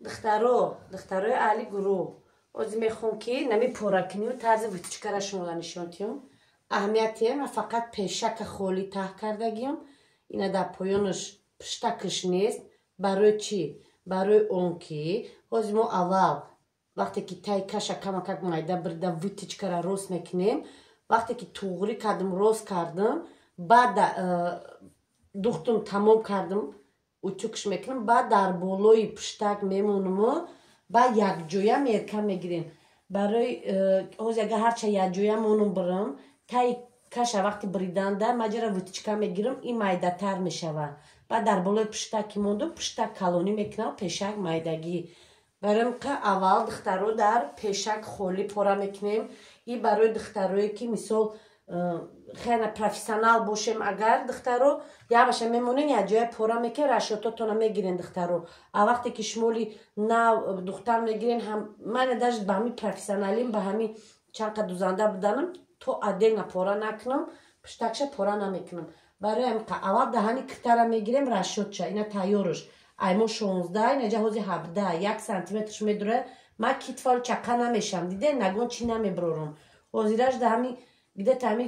Духтаро, духтарои аҳли гурӯҳ, ҳозир мехоҳам, ки нами поракунию тарзи выточкара шуморо нишон диҳам. Аҳамияте, ман фақат пешака холӣ таҳ кардагиам, ина дар поёнаш пуштакаш нест. Барои чӣ? Барои он ки ҳозир мо аввал, вақте ки таи каша камакак майда бирида, выточкара рост мекунем. Вақте ки туғрӣ кардам, рост кардам, баъд духтум тамом кардам, утюгш мекунам, баъд дар болои пуштак мемонуму баъд якҷоя мерка мегирем. Барои ҳозир агар ҳарча якҷоя монум бирам, таи каша вақти бриданда маҷара выточка мегирам, ин майдатар мешавад. Баъд дар болои пуштак ки мондум, пуштак калонӣ мекунам, пешак майдагӣ. Барои ка аввал, духтаро, дар пешак холӣ пора мекунем. И барои духтарое ки, мисол, хеле профессионал бошем агар, духтаро, якбаша мемонен, якҷоя пора мекунем, расчётотона мегирен, духтаро. А вақте ки шумоли нав духтар мегирен, мана даже ба ҳами профессионалим, ба ҳами чанд қа дузанда буданам, то отдельно пора накунам, пуштакша пора намекунам. Барои ҳамин аввал даҳани китара мегирем, расчётша ина тайёрш ай мо 16, инаҷа ҳози 17, 1 сантиметрш медура. Ма китфал чақа намешам, диден, нагон чӣ намеброрум. Ҳозираш да ҳами где-то ҳами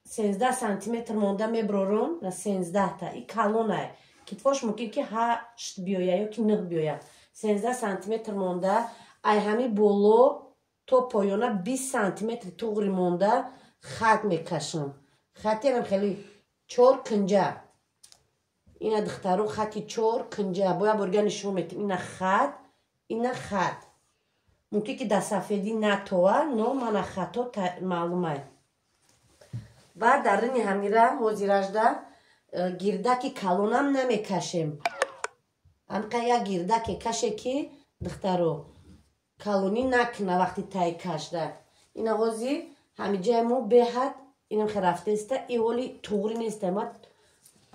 13 сантиметр монда меброрум, на 13та и калонай китфош, мумкин ки 8 биёя ё ки 9 биёя. 13 сантиметр монда, ай ҳами боло то поёна 20 сантиметри туғри монда хат мекашам. Хатиам хеле чор кунҷа ина, духтаро, хати чор кунҷа боя борга нишон метим. Ина хат, ина хат. Мумкин ки дар сафедӣ натова, но мана хато маълумай. Баъд дар рини ҳамира ҳозиражда гирдаки калонам намекашем. Ҳамқа як гирдаке каше ки, духтаро, калонӣ накуна вақти тай кашда. Ина ҳозир ҳамиҷаи мо беҳад инам хе рафтеста, и ҳоли туғрӣ неста.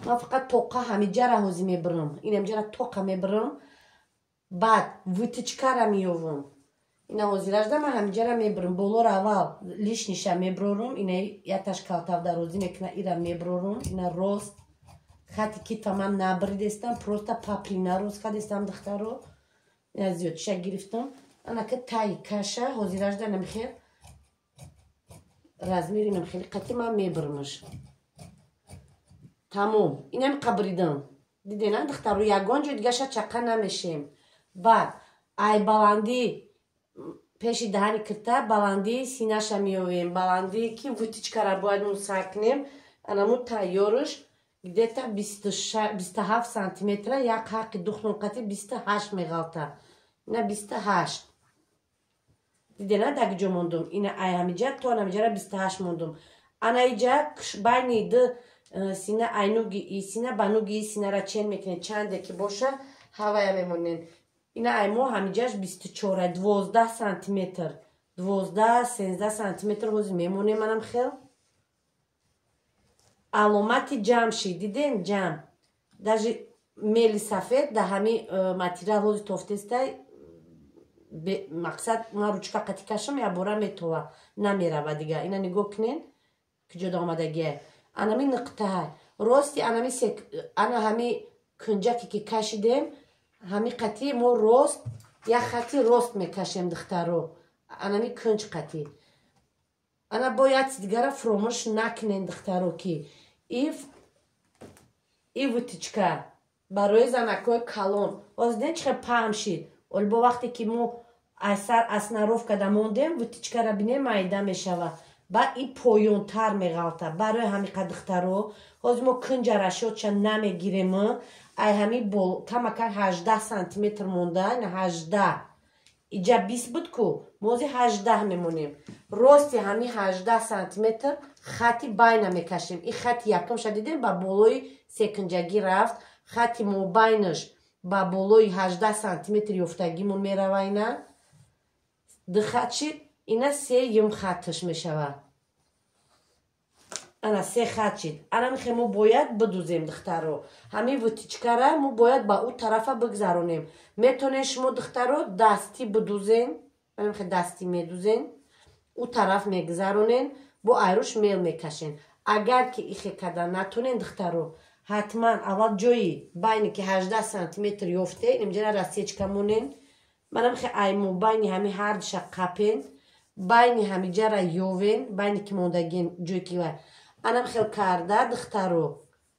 Ман фақат тоқа ҳамиҷара ҳозир мебирам, инамҷара тоқа мебирам, баъд выточкара меёвам. Ина ҳозиражда ман ҳамиҷара мебирам, болоро аввал лишнийша меброрум. Ина яташ калтавдарозӣ мекуна, ира меброрум. Ина рост хати китфа ман набридестам, просто паплина рост кардестам, духтаро. Ина зиёдиша гирифтам. Анака таи каша ҳозиражда намихел размери инам хеле қати ман мебирамаш. Тамом, инам қабридам, дидена, духтаро, ягон ҷой дигаша чақа намешем. Баъд ай баландӣ пеши даҳани кирта баландии синаша меёвем, баландие ки выточкара бояд мо сар кунем. Анаму тайёрш где-то 27 сантиметра, як ҳаққи духтун қати 28 меғалта. Ина 28, дидена, даг ҷо мондум. Ина ай ҳамиҷа то ҳамиҷара 28 мондум. Ана иҷа байни ду сина, айнуги и сина ба нуги и синара чен мекунед, чанде ки боша, ҳавая мемонед. Ина ай мо ҳамиҷаш 24, 12 сантиметр, 12, 13 сантиметр ҳозир мемонем. Манам хел аломати ҷамъ шид, диден, ҷамъ. Даже мели сафед да ҳами материал ҳозир тофтестай. Мақсад, ман ручка қати кашам, якбора метова, намерава дига. Ина нигоҳ кунен, куҷода омадагия. Анами нуқтаҳай рости, анами ана ҳами кунҷаке ки кашидем, ҳами қати мо рост як хати рост мекашем, духтаро, анами кунҷ қати. Ана бояд дигара фуромӯш накунен, духтаро, ки и выточка барои занакҳои калон. Ҳозир диден, чӣ хел паҳм шид. Оли бо вақте ки мо асар основкада мондем, выточкара бинем, майда мешавад, баъд и поёнтар меғалта. Барои ҳамиқа, духтаро, ҳозир мо кунҷа расчётша намегирем. Ай ҳами камакак 18 сантиметр монда, 18, иҷа 20 буд ку, мо ҳозир 18 мемонем. Рости ҳами 18 сантиметр хати байна мекашем. И хати якумша дидем, ба болои секунҷагӣ рафт. Хати мобайнаш ба болои 18 сантиметр ёфтагимон мерава. Ина ду хат шид, ина сеюм хаташ мешавад. Ана се хат шид. Ана михе мо бояд бидузем, духтаро. Ҳамин выточкара мо бояд ба ӯ тарафа бигзаронем. Метонед шумо, духтаро, дастӣ бидузен, михе дастӣ медузен, ӯ тараф мегзаронен, бо айруш мел мекашен. Агар ки ихе карда натонен, духтаро, ҳатман аввал ҷои байне ки 18 сантиметр ёфте, инҷара рассечка монен. Манам хе ай мобайни ҳами ҳардуша қапен, байни ҳами ҷара ёвен, байни ки мондагин ҷой ки вай. Анам хел карда духтаро.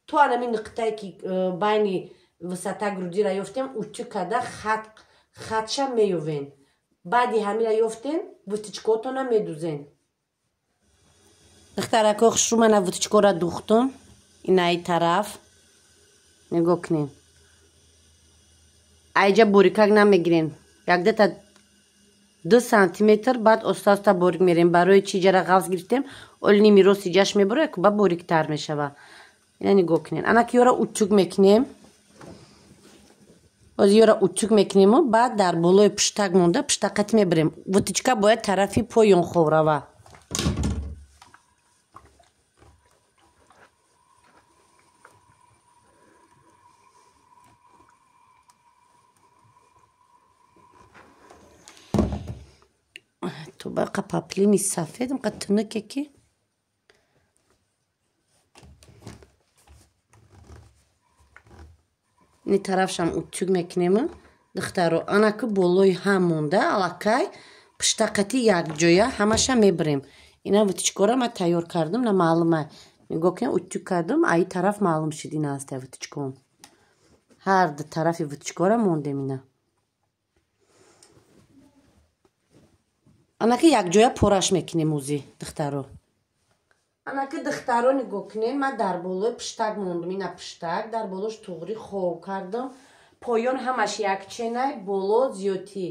То анами нуқтае ки байни высота грудира ёфтем, утюг карда хатша меёвен. Баъди ҳамира ёфтен, вытычкотона медузен. Духтарако хушрӯ мана вытычкора духтум. Инаи тараф. Нигоҳ кунед. Айҷа борикак намегирем. Якдата 2 сантиметр баъд оста-оста борик мерем. Барои чи ҷара ғафз гирифтем, оли ними рости ҷаш мебура, ба бориктар мешава. Ина нигоҳ кунед. Ана ки ёра утюг мекунем. Ози ёра утюг мекунему, баъд дар болои пуштак монда пуштақат мебирем. Вытычка бояд тарафи поён хов рава. То бақа паплини сафедам қа тунуке ки ини тарафшам утюг мекунем. Духтаро, анаки болои ҳам монда аллакай пуштақати якҷоя ҳамаша мебирем. Ина вытычкора ма тайёр кардам, на маълума. Нигоҳ кунед, утюг кардам, аи тараф маълум шуд ина аста вытычком. Ҳар ду тарафи вытычкора мондем ина. Анаки якҷоя пораш мекунем узи духтаро. Анаки духтаро нигоҳ кунед, ман дар болои пуштак мондум. Ина пуштак, дар болош туғри хов кардам. Поён ҳамаш якченай, боло зиёдтӣ.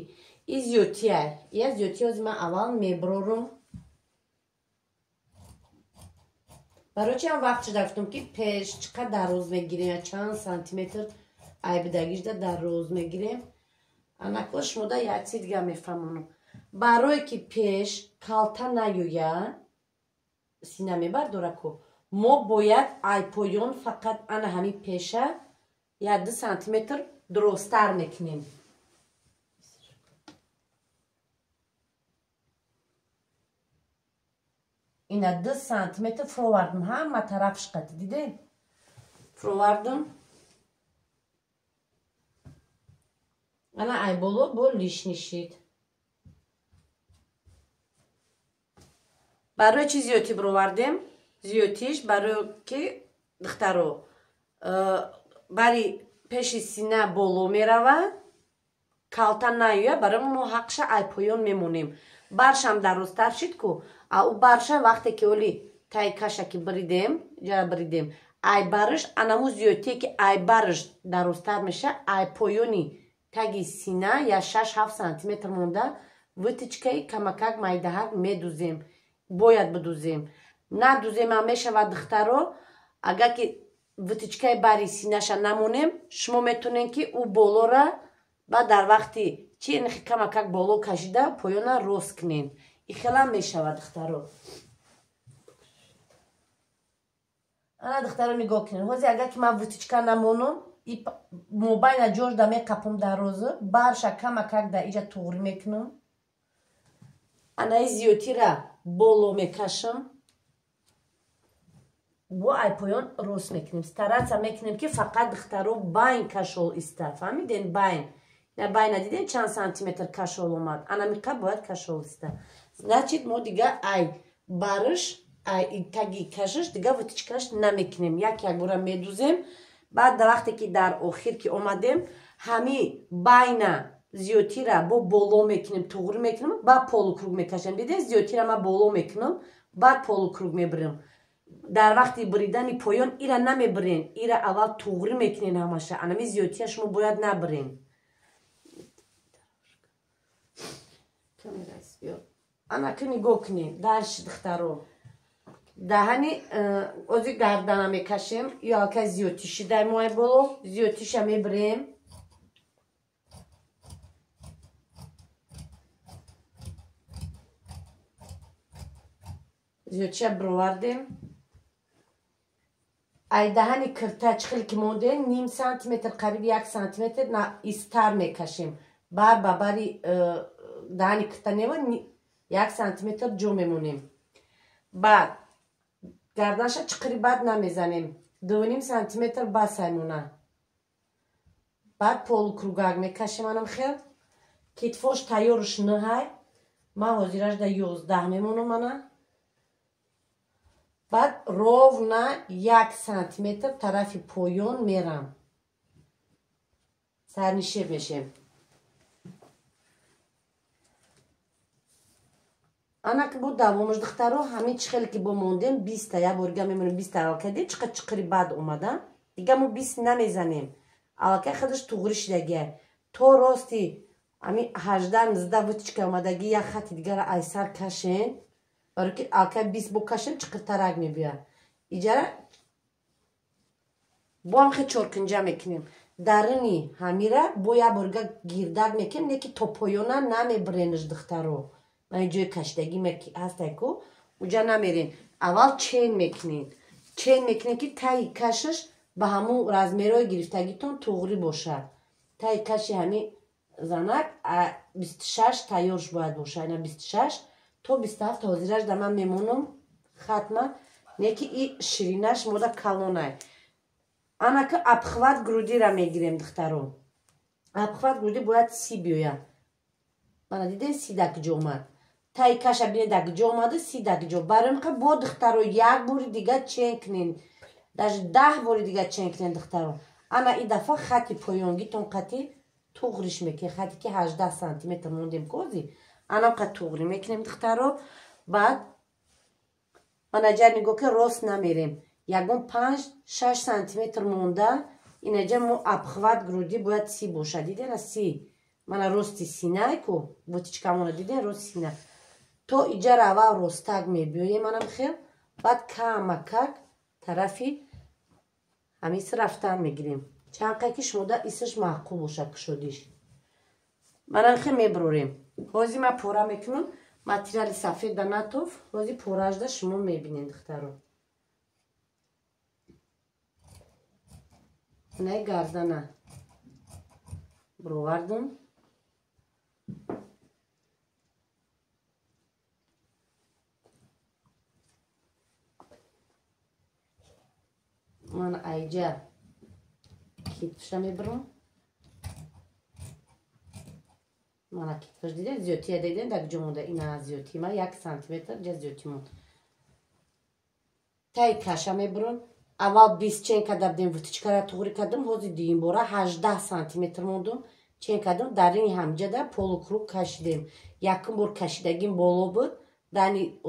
И зиёдтиай. Я зиёдтӣ ози ман аввал меброрум. Барои чи ҳам вақт шуда гуфтам ки пеш чӣ қадр дароз мегирем, чанд сантиметр айбидагишда дароз мегирем. Анако шумода як чиз дига мефаҳмонам. Барое ки пеш калта наёя, сина мебардораку, мо бояд ай поён фақат ана ҳами пеша 1-2 сантиметр дуросттар мекунем. Ина 2 сантиметр фуровардум, ҳама тарафш қати дидем? Фуровардум. Ана ай боло бо лишний шид. Барои чи зиёдтӣ бировардем? Зиёдтиш барои ки духтаро бари пеши сина боло мерава, калта наёя, барои мо ҳақша ай поён мемонем. Баршам дарозтар шид ку, а ӯ барша вақте ки оли таи каша ки бридем, ҷара бридем, ай барш анаму зиёдтие ки ай барш дарозтар меша, ай поёни таги сина я 6-7 сантиметр монда вытычкаи камакак майдаҳак медузем. Бояд бидузем. Надузем ҳам мешавад духтаро, агар ки вытычкаи бари синаша намонем, шумо метонем ки ӯ болора баъд дар вақти чи камакак боло кашида поёна рост кунем. И хелам мешавад духтаро. Ана духтаро нигоҳ кунед. Ҳозир агар ки ман вытычка намонам, и мобайна ҷошда меқапам дарозу, барша камакак да иҷа туғри мекунам. Анаи зиёдтира боло мекашам. Бо ай поён рост мекунем. Стараться мекунем ки фақат духтаро байн кашол иста. Фаҳмиден? Байн. На байна дидем чанд сантиметр кашол омад. Ана миқа бояд кашол иста. Значит, мо дига ай барш, ай таги кашиш дига вытычкаш намекунем. Як як бора медузем. Баъд дар вақте ки дар охир ки омадем, ҳами байна зиёдтира бо боло мекунем, туғри мекунем, баъд полукруг мекашем. Дидем зиёдтира ма боло мекунам, баъд полукруг мебирем. Дар вақти бридани поён ира намебирен, ира аввал туғри мекунен ҳамаша. Анами зиёдтия шумо бояд набирен. Анаки нигоҳ кунед, дарши духтаро. Даҳани ози гардана мекашем, ё алкай зиёдтӣ шидай мои боло, зиёдтиша мебирем. Зиёдтиша бировардем. Ай даҳани кирта чӣ хеле ки мондем, ним сантиметр, қариб 1 сантиметр на истар мекашем. Бар ба бари даҳани кирта нева 1 сантиметр ҷо мемонем. Баъд гарданаша чиқири баъд намезанем. 2,5 сантиметр басаймона. Баъд полукругак мекашем анам хел. Китфош тайёрш 9, ман ҳозираш да 11 мемонам мана. Баъд ровно 1 сантиметр тарафи поён мерам. Сарнишеб мешем. Ана ки бо давомаш духтаро ҳамин чӣ хеле ки бо мондем 20-та, як бор дига мемонем 20-та алка дид чӣ қад чиқири бад омада. Дига мо 20 намезанем. Алакай худаш туғри шидагия. То рости ҳамин 18-19 выточка омадагӣ як хати дигара айсар кашен. Барои ки алкай 20 бо кашем чиқиртарак мебиёяд. Иҷара бо ҳам хел чоркунҷа мекунем. Даруни ҳамира бо як бор дига гирдак мекунем, не ки то поёна намебиренш духтаро. Ман ҷои кашидагӣ ҳастай ку, уҷа намерен. Аввал чен мекунен. Чен мекунен ки таи кашаш ба ҳамун размерҳои гирифтагитон туғрӣ бошад. Таи каши ҳамин занак 26 тайёрш бояд бошад. Ина 26 то 27 ҳозираш да ман мемонам хатма, не ки и ширинаш мода калонай. Ана ки обхват грудира мегирем духтаро. Обхват груди бояд 30 биёяд. Мана диден 30 дак ҷо омад. Таи каша бинед дак ҷо омада 30 дак ҷо. Барои ин бо духтаро як бори дига чен кунен. Даже 10 бори дига чен кунен духтаро. Ана и дафъа хати поёнгитон қати туғриш мекунем. Хати ки 18 сантиметр мондем кози. Анам қад туғри мекунем духтаро. Баъд манаҷа нигоҳ ки рост намерем. Ягон 5-6 сантиметр монда инаҷа мо обхват груди бояд 30 бошад. Дидена 30. Мана рости синай ку выточкамона диден рост сина. То иҷара аввал ростак мебиёем манам хел, баъд камакак тарафи ҳамис рафтан мегирем. Чанд қай ки шумода исаш маъқул бошад кушодиш. Манам хел меброрем. Ҳозир ман пора мекунам. Материали сафед да натоф. Ҳозир поражда шумо мебинед духтаро. Инай гардана бировардам. Ман айҷа китфша мебирам. Мана китфаш диден зиёдтия диден дар ҷо монда. Ина зиёдти ма 1 сантиметр ҷа зиёдти монд. Таи каша мебирам. Аввал 20 чен карда будем, выточкара туғри кардам. Ҳозир дуюм бора 18 сантиметр мондум. Чен кардам, дар ини ҳамҷада полукруг кашидем. Якум бор кашидагим боло буд. Дани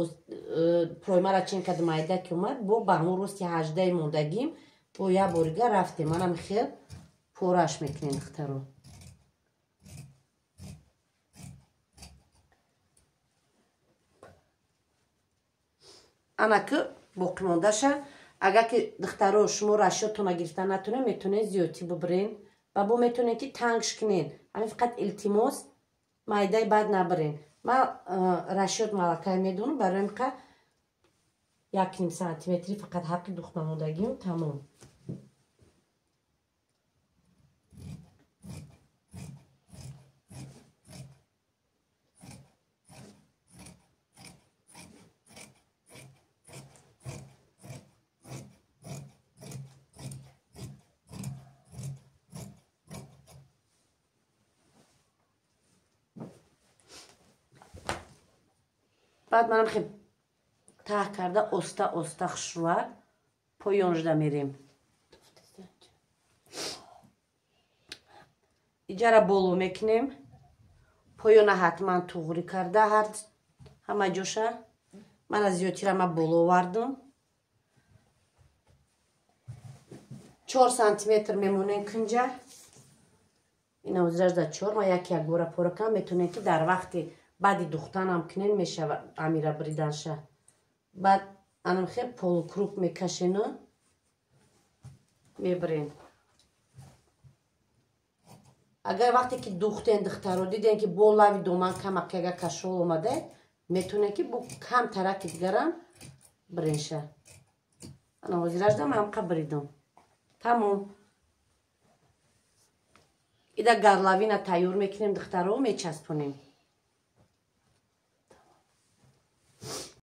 проймара чен кардам, айда ки омад, бо ба ҳамон рости 18 мондагим бо як борига рафтем. Манам хел пораш мекунем духтаро. Ана ки боқимондаша агар ки духтаро шумо расчётона гирифта натонед, метонед зиёдтӣ бибирен ва бо метонед ки тангш кунед. Ҳамин фақат илтимос майдаи бад набирен. Ман расчёт малакай медонам, барои ин қа 1,5 сантиметри фақат ҳаққи духтамондагиам тамом. Баъд манам хел таҳ карда оста оста хушрӯа поёнжда мерем. Иҷара боло мекунем. Поёна ҳатман туғри карда ҳама ҷоша. Мана зиёдтира ма боло овардум. 4 сантиметр мемонем кунҷа. Ина ҳозирашда 4 ма як як бора пора кунам. Метонем ки дар вақти баъди духтанам кунен мешава амира бриданша. Баъд анам хел полукруг мекашену мебирен. Агар вақте ки духтен духтаро диден ки бо лави доман камак яга кашол омада, метонем ки бо кам тараки дигарам биренша. Ана ҳозиражда ман ҳамқа бридум. Тамом. Ида горловина тайёр мекунем духтаро, мечаспонем.